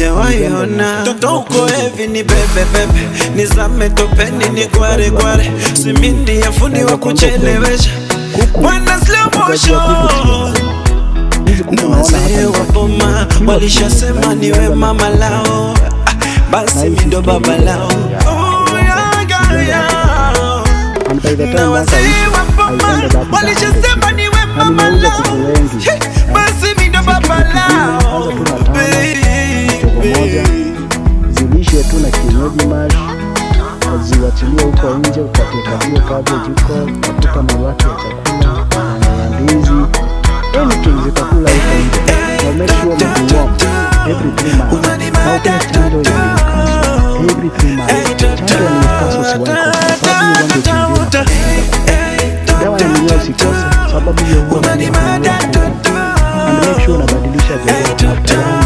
Sijawahi ona toto uko hevi, ni bebe bebe, nizame topeni, ni gware gware, simindi ya fundi wa kuchelewesha Kuku, wana slow ufugaji wa kuku sio motion mzuri. Hizi kuku na unaona hapa wazee ni wa za boma kienyeji, pure walishasema kienyeji, na niwe nilianza na mama kuku lao, 100. Ah, Na basi hii mi ndo system baba ile lao. ya Oh, uongo, yeah, yeah, nilianza na kuku yeah. 100. And by the Na time mwaka wazee uishe, wa I boma ended up with 100 walishasema chickens. niwe Na mama nimeuza lao, kuku wengi. Hey, Eh, basi mi ndo si baba kitu kigumu, lao anza tu na tano, jogo moja, baby. zilishe tu na kienyeji mash, ziwachilie huko nje, ukatiekatie cabbage huko, tafuta mabaki ya chakula, ya ndizi, anything zitakula huko nje. Na make sure umedeworm every 3 months. Na upee chanjo ya Newcastle every 3 months. Chanjo ya Newcastle usiwahi kosa, sababu hiyo ugonjwa ukiingia inakufa. Dawa ya minyoo usikose, sababu hiyo huwa minyoo huua kuku. And make sure unabadilisha jogoo after one